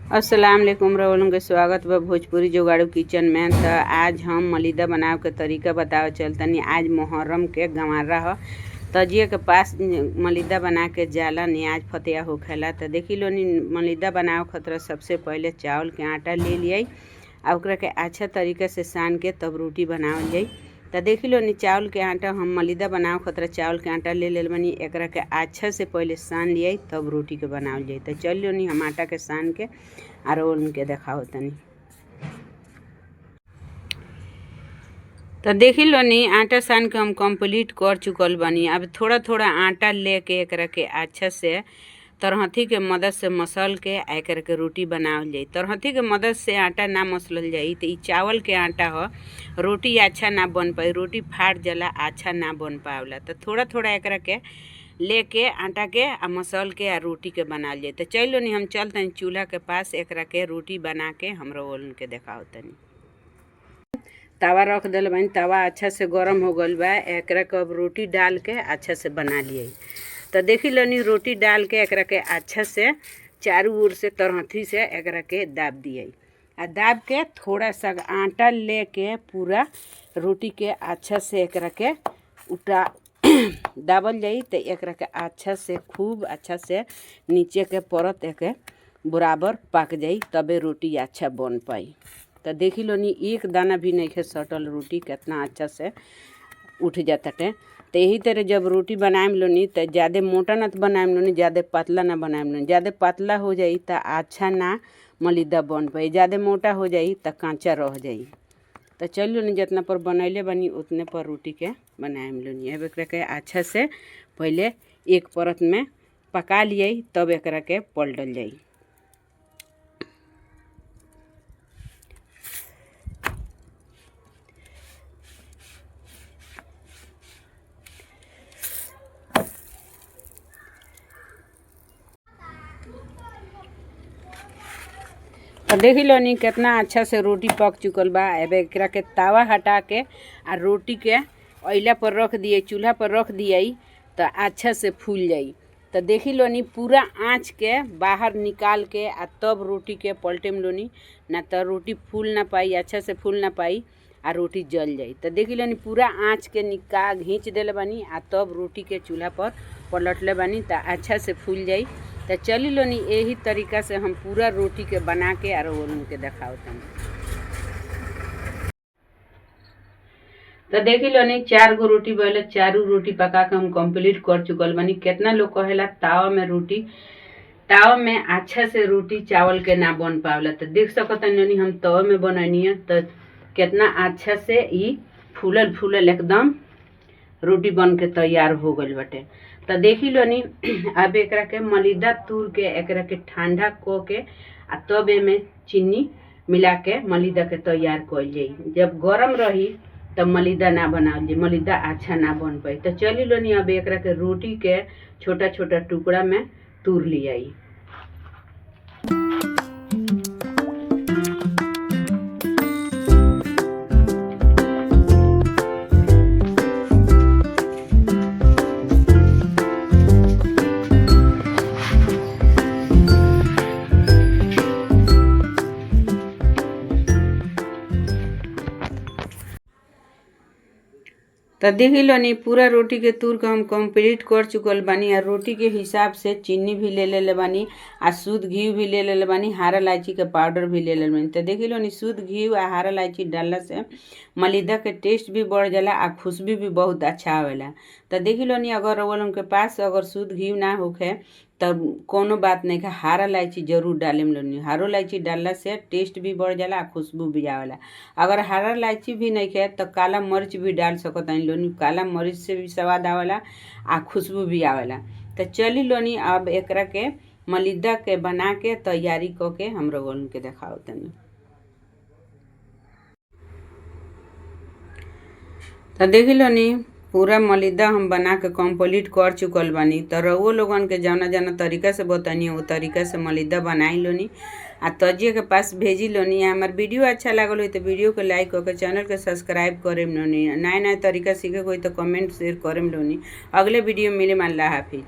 अस्सलाम वालेकुम रवलन के स्वागत बा भोजपुरी जोगाड़ू किचन में। तो आज हम मलिदा बनावे के तरीका बतावे चलतनी। आज मुहर्रम के गंवारा ह, तजिए के पास मलिदा बना के जाला नियाज फतिया होखेला। तो देखी लो नी मलिदा बनावे खातिर सबसे पहले चावल के आटा ले लियाई आ ओकरा के अच्छा तरीका से सान के तब रोटी बनावल जाई। तो देखी लो नी चावल के आटा हम मलिदा बनावे खातिर चावल के आटा ले लेल बनी, एकरा के अच्छा से पहले सान लियाई तब रोटी के बनावल जाई। तो चल लो नी हम आटा के सान के आर उनके देखाओ तनी। तो देखी लो नी आटा सान के हम कंप्लीट कर चुकल बनी। अब थोड़ा थोड़ा आटा लेके एकरा के अच्छा से तरहथी के मदद से मसल के एकरा के रोटी बनावल जाई। तरहथी के मदद से आटा ना मसलल जाई तो चावल के आटा ह रोटी अच्छा ना बन पाई, रोटी फाट जाला, अच्छा ना बन पावला। तो थोड़ा थोड़ा एकरा के लेके आटा के आ मसल के आ रोटी के बनावल जाई। तो चलो नी हम चलतनी चूल्हा के पास, एकरा के रोटी बना के हमरो के देखाओ तनी। तवा रख दिल बानी, तवा अच्छा से गरम हो गइल बा। एकरा के अब रोटी डाल के अच्छा से बना लियाई। तो देखी लो नी रोटी डाल के एकरा के अच्छा से चारों ओर से तरहथी से एकरा के दाब दियाई आ दाब के थोड़ा सा आटा लेके पूरा रोटी के अच्छा से एकरा के उठा दाबल जाई। तो एकरा के अच्छा से खूब अच्छा से नीचे के परत एके बराबर पक जाई, तबे रोटी अच्छा बन पाई। तो देखी लो नी एक दाना भी नहीं है सटल, रोटी कितना अच्छा से उठ जाता है। तो यही तरह जब रोटी बनाएम लो नी तो ज़्यादा मोटा ना तो बनाएम लो नी, ज़्यादा पतला ना बनाएम लो। ज़्यादा पतला हो जाई तो अच्छा ना मलिदा बन पाई, ज़्यादा मोटा हो जाई तो कांचा रह जाई। तो चलो नी जितना पर बनैले बनी उतने पर रोटी के बनाएम लो नी। अब एकरा के अच्छा से पहले एक परत में पका लियाई तब एकरा के पलटल जाई। तो देखी लो नी कितना अच्छा से रोटी पक चुकल बा। अब एकरा के तावा हटा के आ रोटी के अइला पर रख दिए, चूल्हा पर रख दिए तो अच्छा से फूल जाई। तो देखी लो नी पूरा आँच के बाहर निकाल के आ तब रोटी के पलटे में लोनी, ना तो रोटी फूल ना पाई, अच्छा से फूल ना पाई आ रोटी जल जाई। तो देखी लो नी पूरा आँच के निकाल घींच देले बानी आ तब रोटी के चूल्हा पर पलटले बानी तो अच्छा से फूल जाई। तो चली लो नी यही तरीका से हम पूरा रोटी के बना के और उनके देखाओ तनी। तो देखी लो नी चार गो रोटी बहले, चारू रोटी पका के हम कंप्लीट कर चुकल बानी। कितना लोग कहेला तावा में रोटी, तावा में अच्छा से रोटी चावल के ना बन पावला। तो देख सकत नी हम तवा में बनैनी है तो कितना अच्छा से ई फूलल फूलल एकदम रोटी बन के तैयार हो गइल बाटे। तो देखी लो नी अब एकरा के मलिदा तूर के एकरा के ठंडा क के आ तब एमे चीनी मिला के मलिदा के तैयार कइल जाई। जब गरम रही तब मलिदा ना बनावल जाई, मलिदा अच्छा ना बन पाई। तो चली लो नी अब एकरा के रोटी के छोटा छोटा टुकड़ा में तूर लियाई। तो देखी लो नी पूरा रोटी के तूर के हम कंप्लीट कर चुकल बानी। आ रोटी के हिसाब से चीनी भी ले लेले बानी आ शुद्ध घी भी ले लेले बानी, हरा इलायची के पाउडर भी ले लेले बानी। तो देखी लो नी शुद्ध घी आ हरा इलायची डालला से मलिदा के टेस्ट भी बढ़ जाला आ खुशबू भी बहुत अच्छा आवेला। तो देखी लो नी अगर रउआ के पास अगर शुद्ध घी ना होखे तब कोनो बात नहीं है, हरा इलायची जरूर डालेम लोनी। हरा इलायची डालला से टेस्ट भी बढ़ जाला आ खुशबू भी आवेला। अगर हरा इलायची भी नहीं है तो काला मरीच भी डाल सकत हनी लोनी, काला मरीच से भी स्वाद आवेला आ खुशबू भी आवेला। तो चली लोनी अब एकरा के मलिदा के बना के तैयारी क के हम लोगन के देखाओ तनी। तो देखी लोनी पूरा मलिदा हम बना के कंप्लीट कर चुकल बानी। तो रउआ लोगन के जौना जौना तरीका से बतनी वो तरीका से मलिदा बनाई लोनी आ तजिए के पास भेजी लोनी। हमार वीडियो अच्छा लागल हो तो वीडियो के लाइक करके चैनल के सब्सक्राइब करेम लोनी। नया नया तरीका सीखे कोई तो कमेंट शेयर करेम लोनी। अगले वीडियो मिले। अल्लाह हाफिज।